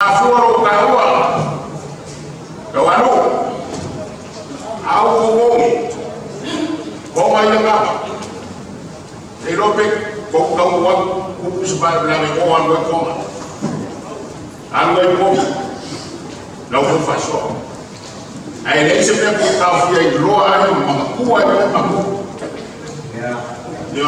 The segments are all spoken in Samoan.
Afua lou taua tauanu au uogi koma ia ngapa te lope kou tau wa kupu se pa la me o alu e koma alu e komi lau fai fasoa ai le se mea ko tau fia i loa ai ma makua e me maku yo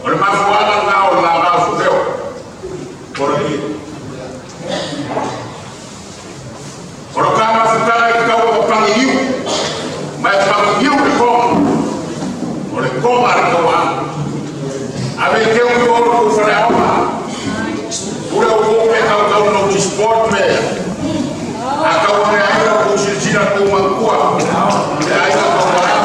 o le mafuaga na o la ga su leo por aquí o lo ka mafutaga i tau o pangi iu mai pangi iu le koma o le koma le kaua ave te u o ko fale aoga ure o ko pe kau kau no ti sport me a kau me ai o ko silsila ko makua le ai ka ko le ao.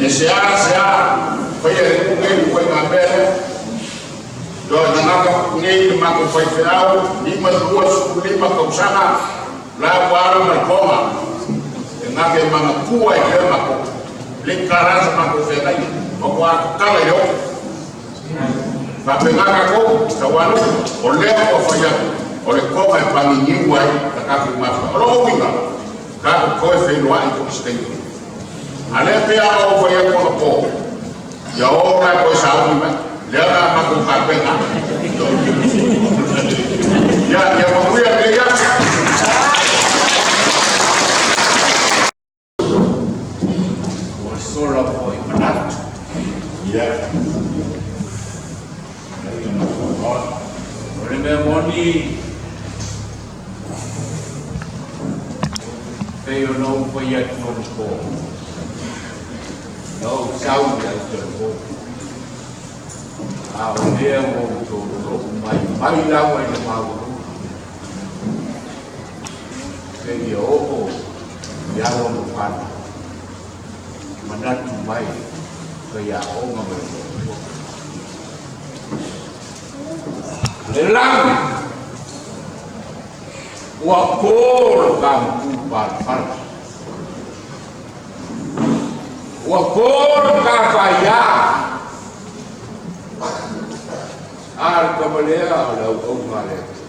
E se a fai e ku ngai ku ngā mea do na ngaka nei ma ko fai feau ni ma lua su ni ma kausanga la wara ma koma e ngake ma kua e ke ma ko le karasa ma ko fe ngai o ko a kala yo fa pe ngaka ko tawanu o le ko fai o le koma e pangi ni wai ka ka ku ma o lo winga ka ko e fe lo ai ko stei ale pe a o fai ko ko ya ora ko sa u ma le na ma ko ka pe na ya ya ma ku ya ya. Ua sola foi manatu. Ya. O le mea moni pei o nou fai atu ona po. Na ou sau ia i tolu. A o lea ua ou tololo'u mai mai lava i le maualuga. Seia oo i ala o fana. Manatu mai faiaoga ma le Atua. Le lagi ua kō lo kamatū palapala. Ua kō lo ka faiā. A le kamalea o le auauga a le Atua.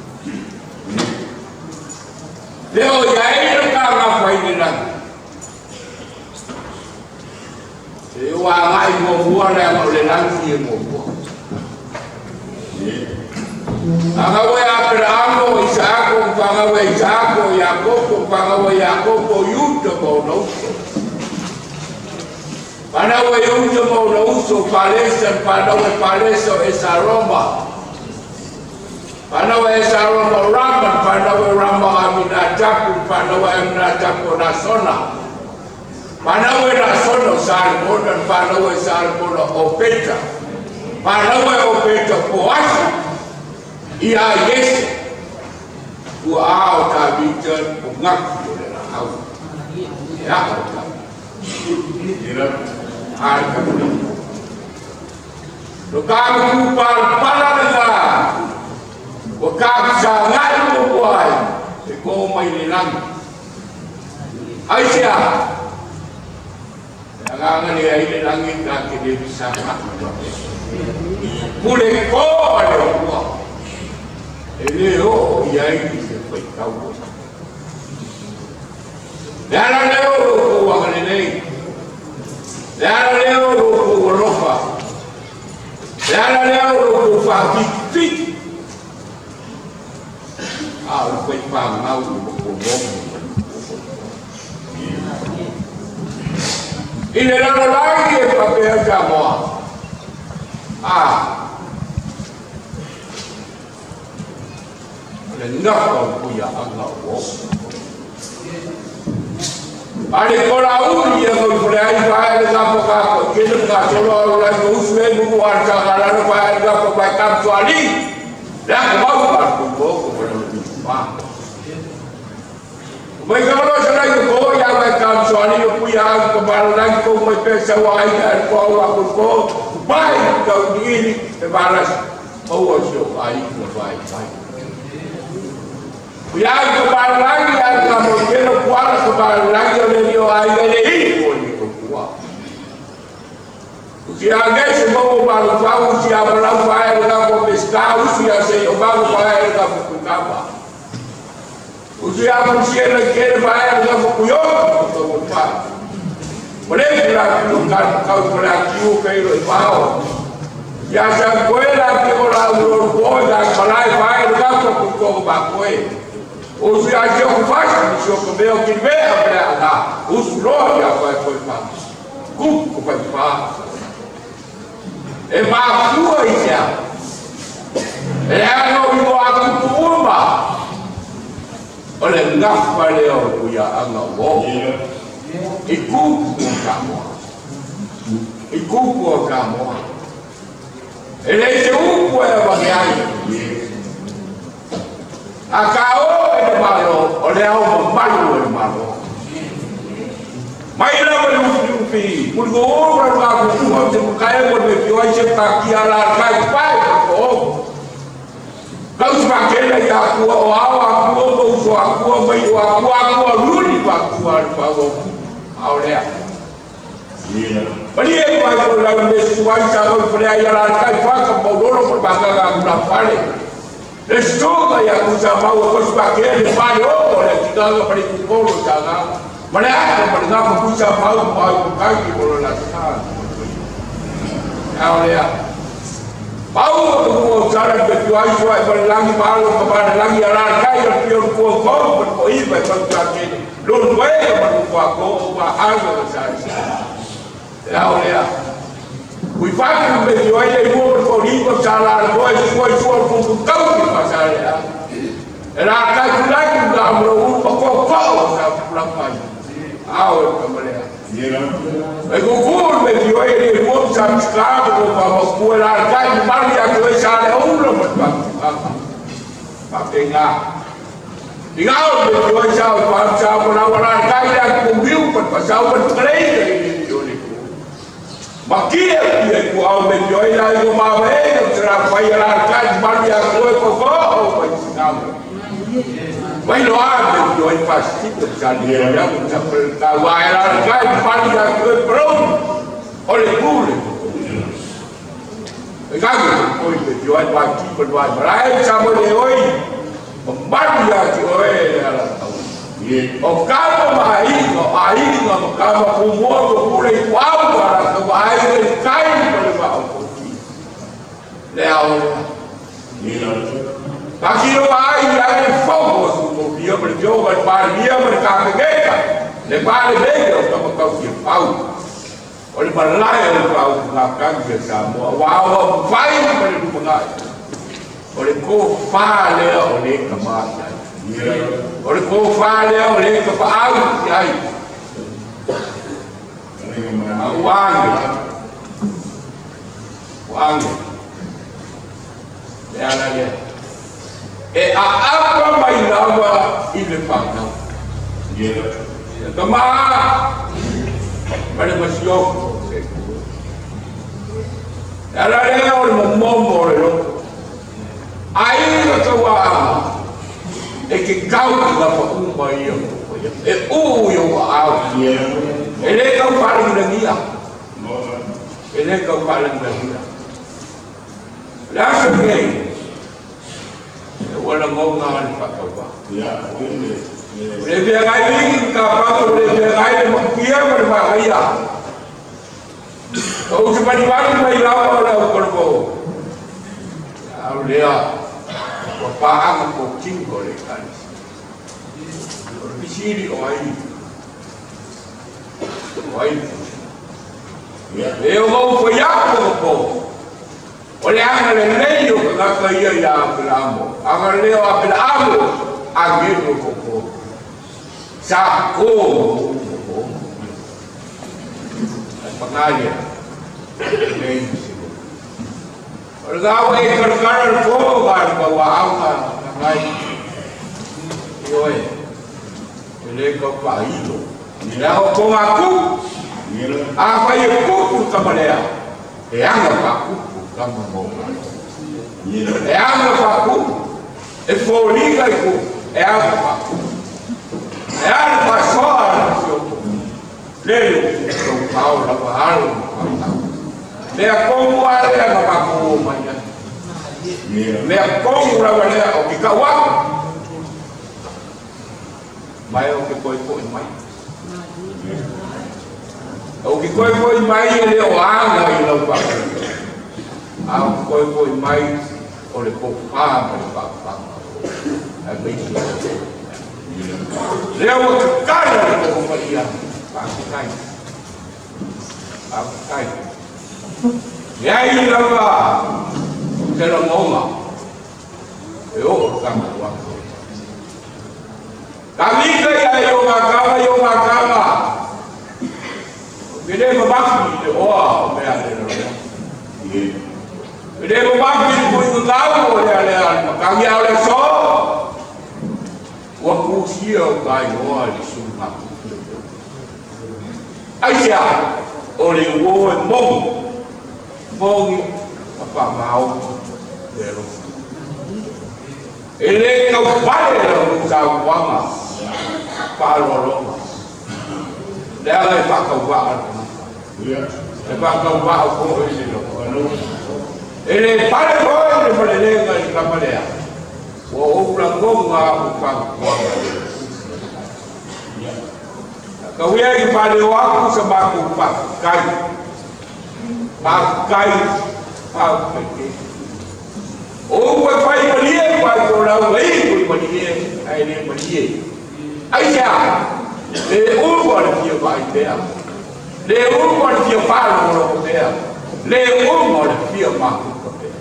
Le o iai le ka gafa i le lagi. E ua agai muamua leaga o le lagi e muamua. Fagau e Aperaamo, Isaako, fagau e Isaako, Iakopo, fagau e Iakopo, Iuta ma ona uso. Fanau e Iuta ma ona uso, Palesa, fanau e Palesa o Esaroma. Fanau e Esaroma o Rama, fanau e Rama Aminatapu, fanau e Aminatapu o Nasona. Fanau e Nasona o Salimona, fanau e Salimona o Peta. Fanau e o Peta Poasa, ia Iese, ua ao Tavita o ngaku o le laau. E ao Tavita. Ai ka mea. Lo ka ku palapala le la. Ua ka sa ngai mo ai. E ko mai le lagi. Ai sia. E anganga le ai le lagi ka ke le bisa ka. Pule ko le ua. E le o i ai i se fai tau. Le ala leo lo ko wanga le nei. Le ala leo lo ko alofa. Le ala leo lo ko whakiti. A o fai pāngau i mo ko momo. I le lalolagi e papea Samoa. A. Le gafa o puiaaga o Ale kola uli ia ngau fule ai fa le gafa ka ko kele ka solo au la ko usu e mu ar ta ka la fa le gafa pa kam to ali la ko mau pa ko ko ko le pa mai ka lo sa lai ko ya mai kam to ali ko ya ko ba la ko mai pe sa wa ai ka ko wa ko ko pai ka ni e ba la o o so ai ko vai vai Ya ko balangi ya ka mo kelo kuala ko balangi le dio ai le i ko ni ko kuwa. Si a ge se mo ba lo fa u si a ba la fa e ka ko pesca u si a se o ba ko fa e ka ko ka ba. U si a mo si le ke fa e ka ko yo ko ko fa. Ole la ko ka ka ko la ki u ke ro pa o. Ya sa ko la ke ko la u ro ko da ba la fa e ka ko ko ba ko e. O se a que eu faço, o senhor comeu que vem a lá, o senhor já vai foi para, cuco vai para, é uma coisa, é não vou a cucumba, olha na falei o ya anga o, e cuco camo, e cuco camo, ele é o cuco é bagai. Akao e malo, o le au malu e malo. Mai la mo upi, mo go ora la ku ku te mo kai mo me pio ai se ta ki ala kai pai ko. Kau pa ke le ya ku o au a ku o so a ku mai o a ku a ku ruri pa ku a pa o. Au le. Pali e mai ko la me su ai sa ko pre ai ala kai pa ka mo ro pa ka ka na pale. Estuga ya kusa mau ko spaghetti fare o le tiga pa di ko lo ta ma le a pa ga ko kusa mau pa ko ka ki ko la sa ya le ya pau ko ko sara pe tu ai so ai pa langi pa lo pa langi ala kai yo pio ko ko ko i pa pa ka ke lo nue pa ko ko pa a go sa ya le ya Ui fai me dio ai le mo ko ri ko sala ko ai ko ai ko ko ko ko pa sala era ka ku la ku ga mo u ko ko ko sa la pa a o ko le e ko ko me dio ai le mo sa ka ko pa mo ku la ka ma ya ko sala o lo pa pa penga diga o me dio ai sa pa sa ko la la ka ya ko biu pa pa sa pa trei Makia ia ku au me dio ila i ma ve tra fai ala ka ma ia ko ko ko ko sa Vai lo a me dio i pasti ko sa ni ya ko sa ka wa ala ka ma ia ko pro o le pule E ka ko me dio i pa ki ko wa ra sa mo le oi ma ia ki oi ala O kama mai o ai no kama ku mo ko le ku au para ko ai le kai ko le ba o ki le au ni no pa ki lo ai ya le fogo su mo bio per jo ba pa bia per ka ke ka le pa le be ko ka ka ki pau o le pa la le pau ka ka ke sa mo wa wa vai per lu pa o le ko fa le o le ka ma O le ko fa le o le ka pa au ai. Wangi. Wangi. Le ala le. E a apa mai lava i le pa nau. Ka ma ma le masio. Le ala le o le mo mo le lo. Ai ka wa e ke kau ki la pa uma ia e u yo au e le kau pala ngia e le kau pala ngia la so ke e wala ngonga al pa kau ba le be ngai ni ka pa ko le be ngai mo kia mo ma ia o se pa ni ba ni la la ko ko au le o paanga ko kingo le kanisi. O le pisiri o ai. O ai. E o mau fai ako ko. O O le agalelei o tagata ia ia Apelaamo, agalelei o Apelaamo, agelu o koko. Sa ko mo ai pagaia nei se. O le gawa e karakara le fō ga le mauaauga ngai. Ioe, e le kau pailo. Le ao konga ku, a fai e kupu kamalea. E anga pa kupu kama mo. E anga pa kupu. E fōliga i kupu. E anga pa kupu. E anga pa soa le fioto. Le le o pau la pa alo pa tau. Lea komu a lea ka paku o mai ai. Lea komu la lea o ki kau aku. Mai o ke koi koi mai. O ki koi koi mai e le o anga i lau paku. A o ki koi koi mai o le pōpā ma le pāpāma. Ai mai si. Lea ua kakala le koko maia. Pākukai. Pākukai. Leai lava se lagona e oo le tatou aso. Tavika ia i o makama i o makama. E le mamaki i le oa o mea le laloa. E le mamaki i le pui kau o lea lea le makangi au le so. Ua kusia o kai oa le sunga. Ai sea, o le uo e mongi. Mongi, ma pa mau le alofa. E le kau pale la u saunoaga faaaloaloga. Leaga e faatauvaa le tagata. E faatauvaa foi le loto. E le pale foi le falelega i le tama lea. Ua ou lagona au fautuaga. Tauia i faaleo aku sa matou faafetai. Faafetai, faafetai tele. O upu e fai malie pai ko lau ai ko malie ai le malie. Aisea? Le uma le fia vaai pea. Le uma le fia faalogologo pea. Le uma le fia mafuta pea.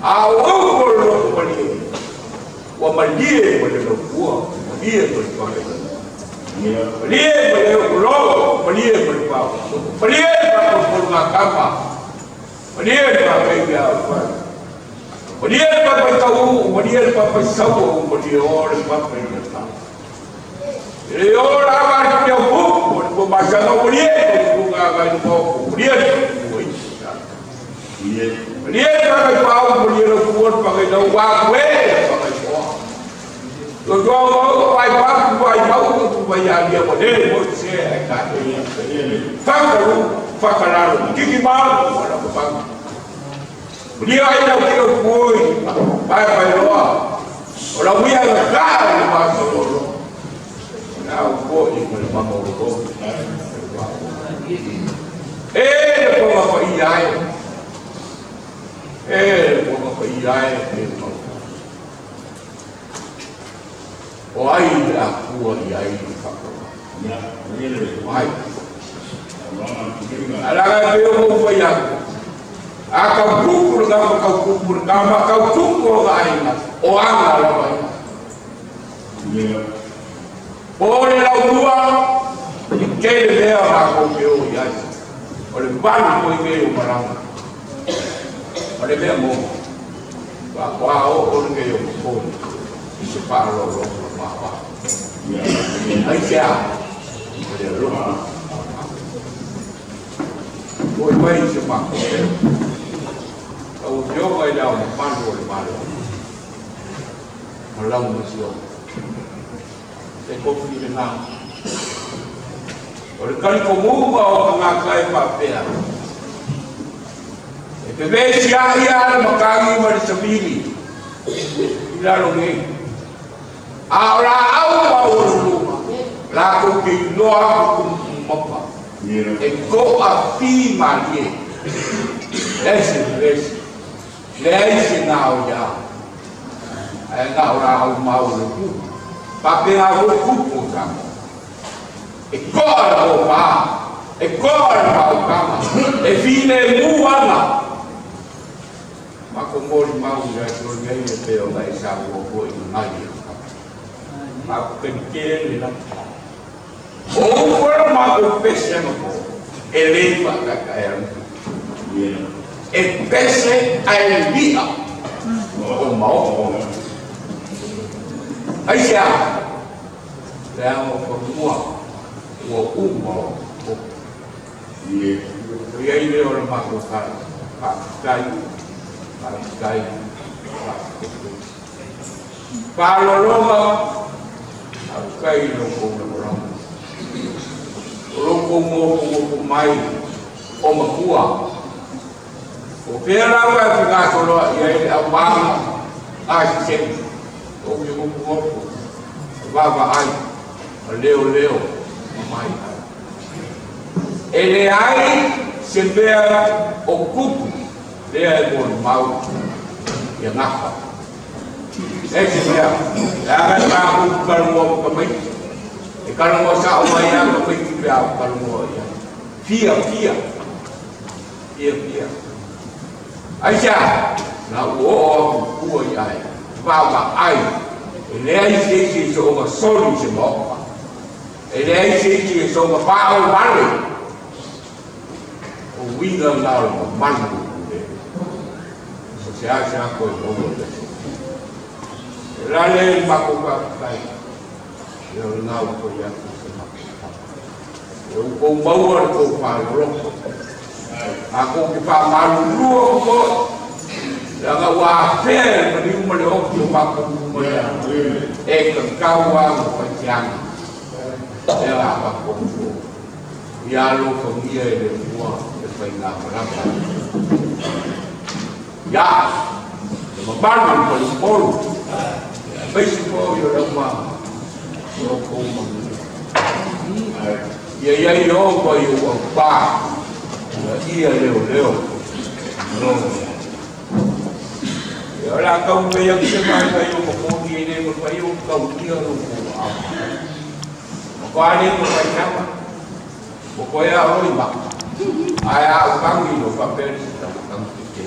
A o upu o le loto malie, ua malie ma le laupua, malie ma le pale. Malie ma le ulo, malie ma le pao. Malie ma le polo malie le papai ia o malie le papai tau, malie le papai sau, malie o le papai ia tau. Le o la ma te o pu, o le ma sa no malie, o nga ga no malie le malie le papai pau, malie le ku o papai tau wa kue, papai po. Lo jo o ai pa ku ai pau ku vai ya ia mo le mo se ai ka. Fakaru, fakalalo, kiki mau, wala pa. Lia ai lau ke pui, pai pai loa. O la wia ga ka le ma so lo. Na o ko i mo le ma mo ko. E le ko ma ko i ai. E le ko ma ko i ai e mo. O ai le akua i ai le fa. Ai. Alaga pe o mo fa ya. A kau kupu le kama kau kupu le kama kau kupu o ka aina. O anga lava ia. O le laulua, i tele mea mākou ke o i ai. O le valu koe ke o malaga. O le mea mo. Wa kwa o o le ke o mokoni. I se whaalolo ma wa. Ai se a. O le alofa. Oi mai se mākou ke. Au fioga i leo mapalu o le malo. Ma lau masio. Te kofi le ngā. O le kalikomuga o ka ngā kai papea. E pe vesi ahi ala makangi ma le savili. I lalo nei. A o la au ma o luluma. La kou ke iloa aku mapa. E ko a fi malie. Ese vesi. Le ai se ngā o ia. Ai ngā o la au ma o le ku. Papea o kupu tamo. E koa le o pā. E koa le pau kama. E file mu ana. Matou molimau i le aso nei e pei ona e saunoa foi i nai matou taimi tele lava. O upu e o matou pese anapo, e lē faataetaealuga. E pese ae li'a o maota. Aisea? Leaga o fanua ua uma ona totogi. O i ai lea o le matou tala, faafetai, faafetai, faafetai. Faaaloaloga, faafetai i lo outou lagolago. O lo outou nofonofo mai o matua. O fea lava e fegasoloai ai le aumaga a sisemi, ou te nofonofo, vaavaai, ma leoleo ma mai ai. E leai se mea o tupu lea e molimau ia gafa. E se mea, leaga e matou talanoa ma tamaiti. E talanoa sao mai lava tamaiti pe a ou talanoa i ai. Fia, fia, fia, fia. Aisea? Na ua oo atu i tua i ai, vaavaai, e leai se isi e soona soli se maota. E leai se isi e soona faaovale. O uiga na o le mamalu o le. O se a se a koe maua i aso. E la le le matou faafetai. Ia o lena ua fai atu se matou tala. E ua tou maua le tou faaloloto. Matou te faamalulu atu foi. Leaga ua afea e le maliu ma le oti o matou uma ia. E tatau lava ona fai se aga. Lea la matou atu. Ia alofagia e le Atua le faigamalaga. Ia, le mamalu o le faleupolu, aemaise foi o le aumaga o outou manuia. Ia i ai ova i ou aupā, ina ia leoleo logo. Ia o le a taumafai atu se vaivai o momoli e le mafai ona taulia lo tou aao. Matua le mafai lava. Ua toe a oi ma. Ae a ou tagi lo faapea le sita ua tagi tetē.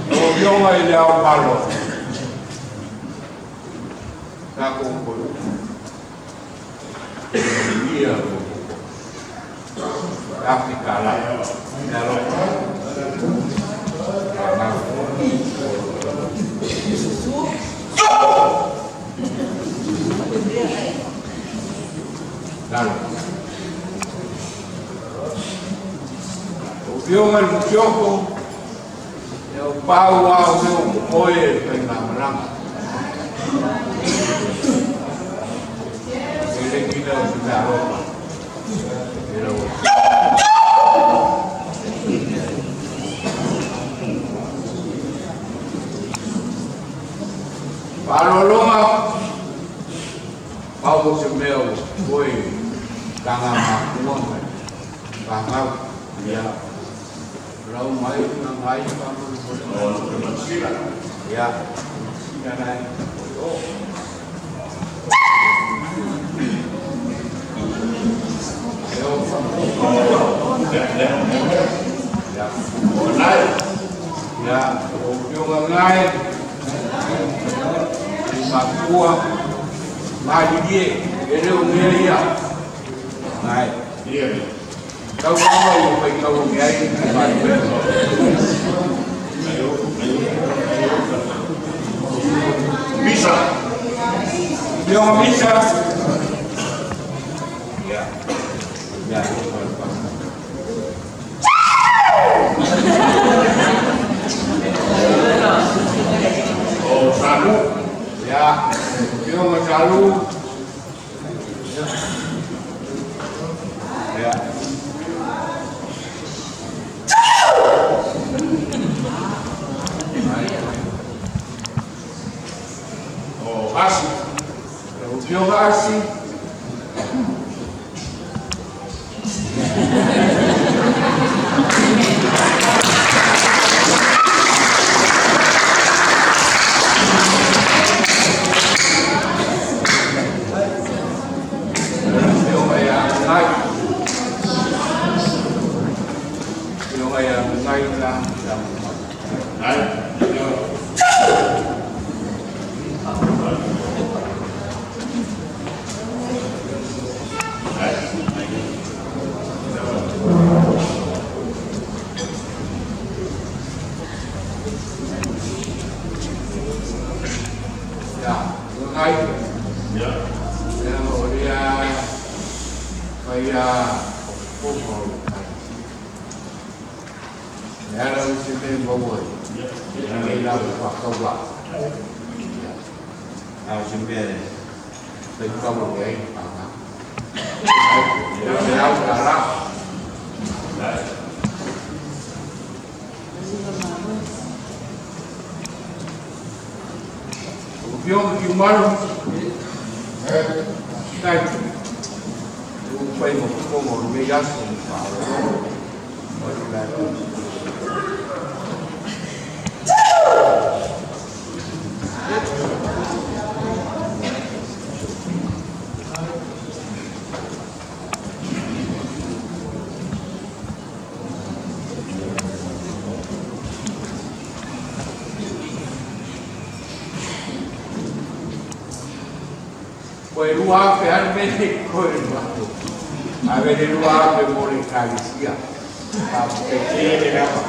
Lau Afioga i Le Ao Malo, tatou toe upu. Manuia lo outou Afrika la. E alofa. Lalo. O Afioga i le Masiofo, ia o pau lava o mea o totoe e le faigamalaga. E le gila o se meaalofa i lau Afioga. Faaaloaloga, pau o se mea ua totoe i tagamakua ma fanau. Ia, lau mai na ngai faamolemole. Ia, sina nai. O. Ia, Nai. Ia, o Afioga ngai, i matua, malilie, e le o mea ia. Ngai, Ia. tau lava ua faitau ane ai malilie. Misa. Afioga Misa. Ia, ia, O Salu. Ia, Afioga Salu. Ia. O Asi. Afioga Asi. Afioga ia Ngai. Ai. Ia o lea faia o le Le ala o se mea maua ai. E la whakawa. A o se mea e fai kaua le ai panga. E au ka rā. O fionga ki umaru. Tai. O whai mo kongo o le aso mo whaaroro. O le la. Koe rua afe ane koe rua. A vele rua afe mo le kalisia. Pa te kere lava.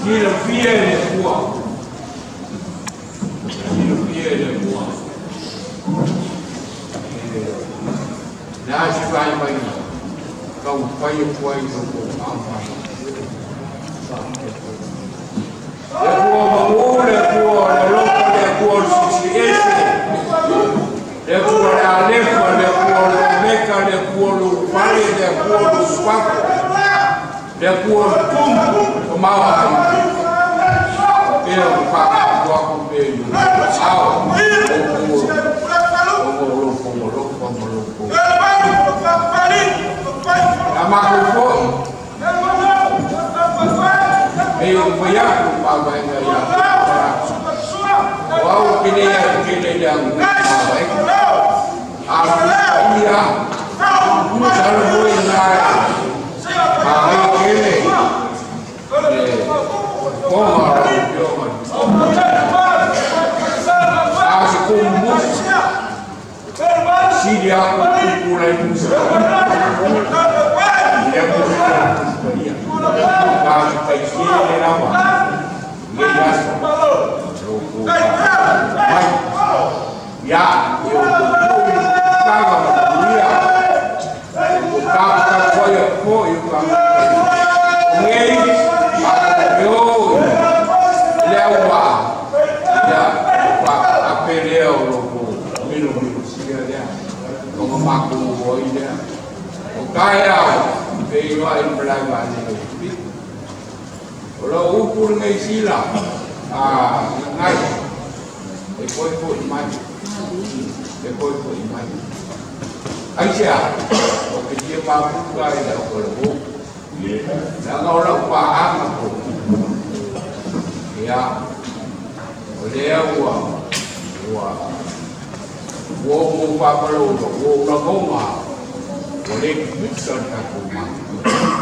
Kilo fia le kua. Kilo fia le kua. Nā si vai mai. Kau pai e kua i tō mai. Le kua mangu, le kua le loko, le kua le sisi ese. Le kua le alefa, le kua le omeka, le kua le upale, le kua le upako. Le kua le tumu, o maua ai. Pea o paka kua ku pe yu. Ao, o o o loko, o loko. Na mako foi. E o vai aku pa vai ngai ya. O au kene ya kene ya pa vai. A ia. Salo moi ngai. Pa vai kene. Ko ma ra yo ma. A se ko mu. Si dia ku ku lai ku sa. Ia ku ku ia. Pa se kai kene la ma. Ye ya sa. Mai. Ya, eu tava ia. O ka ka foi ko eu ka. Ngai yo le wa. Ya pa a pele o lo ko mino mino sia le. O ma ko o i le. O ka ya pe yo ai mla va le. O lo upu ngai sila. Ah, ngai. E koi koi mai. E koi koi mai. Ai sea, o ke tie mapuka i le o le mo. Nanga o lau pa anga ko. Ia, o lea ua, ua, ua mo papalo, ua ula goma. O le kusa tako ma.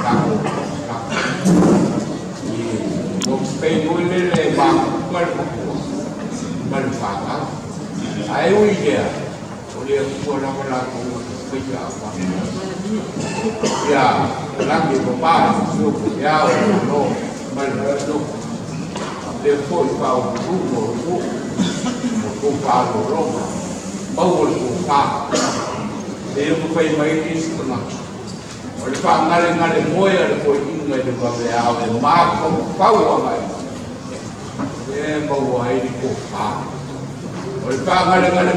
Tako, tako. I, o pe mo le le mapuka le makua. Malu whaka. Ai ui lea, o lea kua lava la kua te a wha. Ia, langi papā, suku, ia o no, malu no. Le foi pa o ku o ku, o ku pa o roma, mau o le ku pa. Le ku whai mai ni sitanga. O le wha ngale ngale moe a le koi inga i le wawe au e mākau pau a mai. E mau ai ni ko pa. O le wha ngale ngale